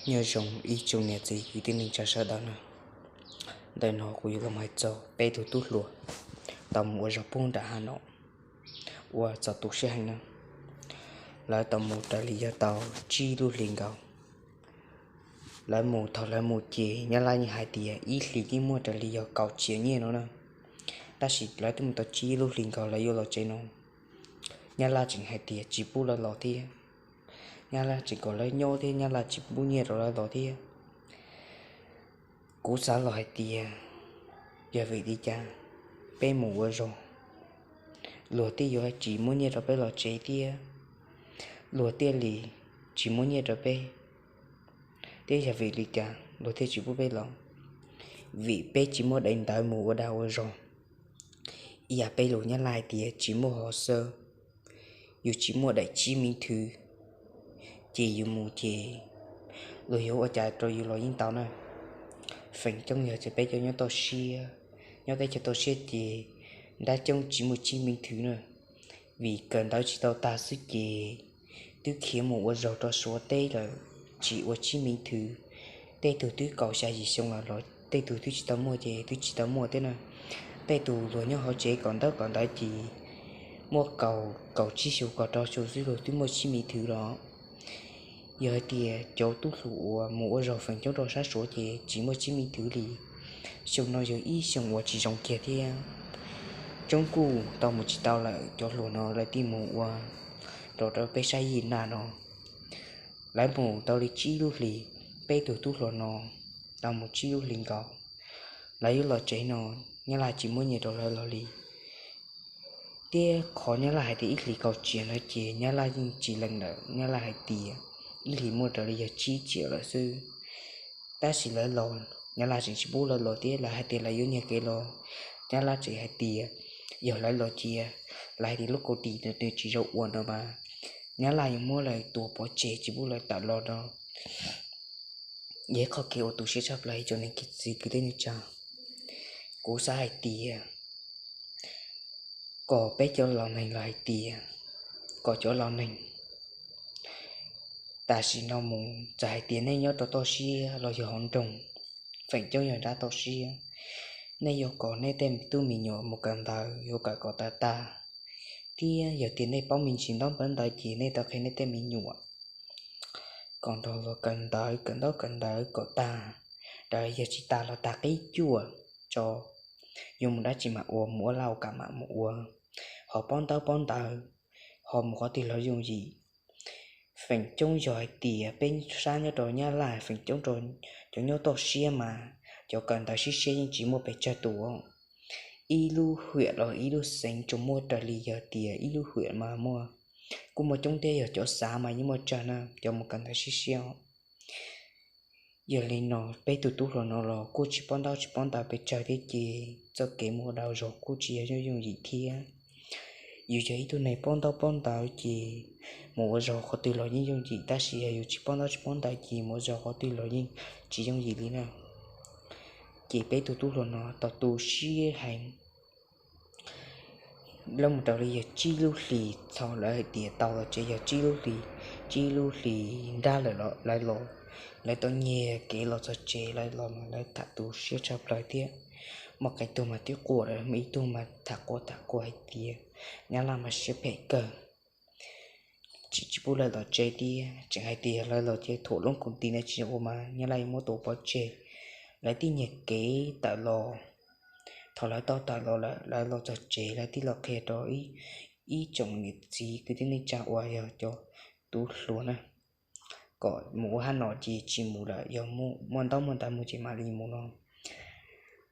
Nyob zoo ib tsoom niam txiv kwv tij neej tsa sawv daws na. Ntawm no kuv yuav los hais txog peb tug tub hluas tau mus ua zog pub nram Hav Nom ua txog tu siab heev na. Lawv tau mus raws li yog tau tsib lub hlis nkaus. Lawv mus, thaum lawv mus ces Nyab Laj yeej hais tias ib hlis yeej muaj raws li yog kaum txhiab nyiaj no na. Tab sis lawv twb mus tau tsib lub hlis nkaus lawv yuav los tsev no, Nyab Laj tseem hais tias tsis pub lawv los thiab. Nyab Laj tseem kom lawv nyob thiab Nyab Laj tsis pub nyiaj rau lawv los thiab. Kuv xav los hais tias yog vim li cas peb mus ua zog, luag thiaj yuav tsis muab nyiaj rau peb los tsev thiab, luag thiaj li tsis muab nyiaj rau peb, thiab yog vim li cas luag thiaj tsis pub peb los? Vim peb tsis muaj daim ntawv mus ua dag ua zog. Ib yam peb lus Nyab Laj hais tias tsis muaj hov xawb, yus tsis muaj daim tsib miv thwv, ces yus mus ces luag yuav ua cas rau yus los yeej tau na. Feem coob yog tias peb cov nyob toj siab, nyob teb chaws toj siab ces nrab coob tsis muaj tsib miv thwv na, vim kawm ntawv tsis tau tag xwb ces twb khiav mus ua zog rau Suav teb lawm, tsis ua tsib miv thwv. Tej tug twb kaum xya yim xyoo los los tej tug twb tsis tau muaj ces twb tsis tau muaj thiab na. Tej tug luag nyob hauv tsev kom ntaub kom ntawv ces muaj kaum, kaum tsib xyoo kom rau xyoo xwb luag twb muaj tsib miv thwv los. Yog hais tias cov tub hluas uas mus ua zog feem coob rau sab Suav ces tsis muaj tsib miv thwv li. Xyoo no yog ib xyoo uas tsis zoo kiag thiab. Tsoob kuj tau mus tsis tau lawm, cov hluas no lawv thiaj mus ua rau rau peb sab yim naj no. Lawv mus tau li tsib lub hlis, peb tug tub hluas no tau mus tsib lub hlis nkaus, lawv yuav los tsev no, Nyab Laj tsis muab nyiaj rau lawv los li. Thiab qhov Nyab Laj hais tias ib hlis kaum txhiab no ces Nyab Laj yeej tsis lees lawm, Nyab Laj hais tias ib hlis muaj raws li yog tsib txhiab lawm xwb. Tab sis lawv los, Nyab Laj tseem tsis pub lawv los thiab, lawv hais tias lawv yuav nyiag kev los. Nyab Laj tseem hais tias yog lawv los cia, lawv hais tias lub kaum tis no nws tsis zoo ua no mas Nyab Laj yuav muab lawv tua pov tseg tsis pub lawv tawm los no. Yog ib qho kev uas tu siab tshaj plaws ib tsoom niam txiv kwv tij neej tsa. Kuv xav hais tias kom peb cov laus neeg los hais tias, kom cov laus neeg tam sim no mus txawm hais tias nej nyob rau toj siab los yog hauv nroog, feem coob yog nrab toj siab, nej yuav kom nej tej tub me nyuam mus kawm ntawv yuav kawm kom tag tag, thiab yog tias nej paub me ntsis ntaub npawb ntawv ces nej tau qhia nej tej me nyuam kom nrog luag kawm ntawv, kawm ntaub kawm ntawv kom tag, raws yog tsis tag los tag qib cuaj tso, yuav mus dab tsi mam ua, mus ua laj ua kam mam mus ua, ho paub ntaub paub ntawv, ho mus qhov twg los yooj yim. Feem coob yog hais tias peb sab nyob rau Nyab Laj, feem coob rau cov nyob toj siab mas cov kawm ntawv siab siab yeej tsis muaj pes tsawg tus. Ib lub hwm los ib lub xeev tsuas muaj raws li yog tias ib lub hwm mas muaj, kuj muaj coob thiab, yog cov xav mas yeej muaj tsawg na, cov mus kawm ntawv siab siab. Yog li no peb tus tub hluas no los kuj tsis paub ntaub tsis paub ntawv pes tsawg thiab ces txoj kev mus ua dag zog kuj tsis yog yooj yooj yim thiab. Yus yog ib tug neeg paub ntaub paub ntawv ces mus ua zog qhov twg los yeej yooj yim, tab sis yog yus tsis paub ntaub tsis paub ntawv ces mus ua zog qhov twg los yeej tsis yooj yim li na. Ces peb tug tub hluas no tau tu siab heev. Lawv mus raws li yog tsib lub hlis, thaum lawv hais tias tau los tsev yog tsib lub hlis, tsib lub hlis nrab lawm lawv los, lawv tau nyiag kev los txog tsev lawv los mas lawv tham tu siab tshaj plaws thiab. Muaj qee tug mas twb quaj lawm, muaj ib tug mas tham quaj tham quaj hais tias Nyab Laj mas siab phem kawg, tsis, tsis pub lawv los tsev thiab, tseem hais tias lawv los ces thuam lub koom tis no tsis ua mas Nyab Laj yuav muab tua pov tseg. Lawv thiaj nyiag kev tawm los. Thaum lawv tau tawm los lawm, lawv los txog tsev lawv thiaj los qhia rau ib, ib tsoom niam txiv kwv tij neej tsa uas yog cov tub hluas na, kom mus ua hab no ces tsis mus lawm, yog muaj ntaub muaj ntawv mus ces mam li mus no.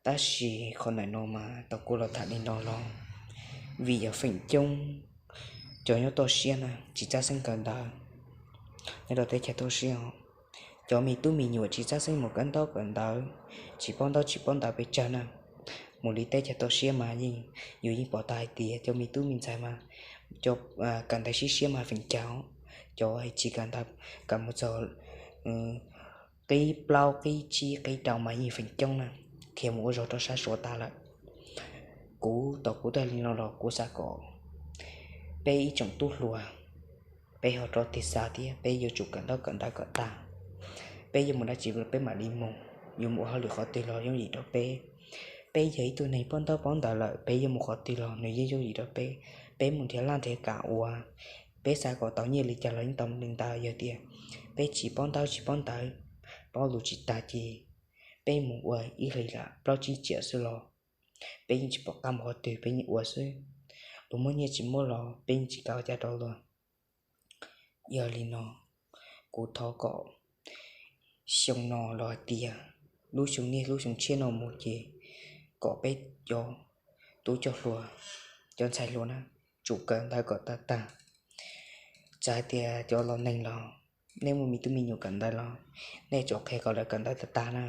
Tab sis qhov ntawm no mas tau kuv los tham li no los vim yog feem coob cov nyob toj siab na tsis txaus xeeb kawm ntawv nyob rau teb chaws toj siab os. Cov me tub me nyuam tsis txaus xeeb mus kawm ntaub kawm ntawv, tsis paub ntaub tsis paub ntawv pes tsawg na. Mus li teb chaws toj siab mas yeej, yus yeej pom tau hais tias cov me tub me ntxhais mas cov kawm ntawv siab siab mas feem coob, cov tsis kawm ntawv kawm mus txog qib plaub qib tsib qib rau mas yeej feem coob na, khiav mus ua zog rau sab Suav tag lawm. Kuv tau kuv tag li no los kuv xav kom peb ib tsoom tub hluas, peb ho rov tig xa thiab peb yuav tsum kawm ntaub kawm ntawv kom tag. Peb yuav mus dab tsi los peb mam li mus, yuav mus ua hauj lwm qhov twg los yooj yim rau peb. Peb yog ib tug neeg paub ntaub paub ntawv lawm, peb yuav mus qhov twg los nws yeej yooj yim rau peb. Peb mus nrhiav laj nrhiav kam ua, peb xav kom tau nyiaj li cas los yeej tau li ntawd. Yog tias peb tsis paub ntaub tsis paub ntawv, paub lus tsis tag ces peb mus ua ib hlis lam plaub tsib tsiam xwb los peb yeej tsis pom qab mus qhov twg, peb yeej ua xwb. Luag muaj nyiaj tsis muaj los peb yeej tsis kam ua cas rau luag. Yog li no, kuv thov kom xyoo no los hais tias lub xyoo niaj lub xyoo tshiab no mus ces kom peb cov tub cov hluas, cov ntxhais hluas na, tsum kawm ntawv kom tag tag. Txawm hais tias cov laus neeg los nej muaj me tub me nyuam kawm ntawv los nej tsum qhia kom lawv kawm ntawv tag tag na.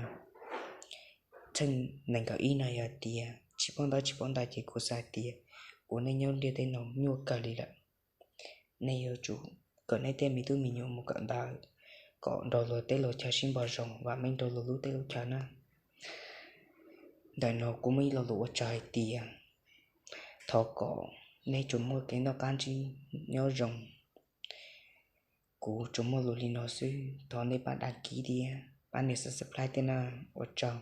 Tsheej nees nkaum ib no yog tias tsis paub ntaub tsis paub ntawv ces kuv xav hais tias ua nej nyob ntiaj teb no nyuaj kawg li lawm. Nej yuav tsum kom nej tej me tub me nyuam mus kawm ntawv kom nrog luag teb luag chaw sib npaug zoo, vam meej rau luag lub teb lub chaw na. Ntawm no kuv muaj ib lo lus ua tsaug hais tias thov kom nej tsuas muaj kev noj qab nyob zoo. Kuv tsuas muaj lus li no xwb, thov nej pab dag kis thiab pab nias subscribe thiab na. Ua tsaug.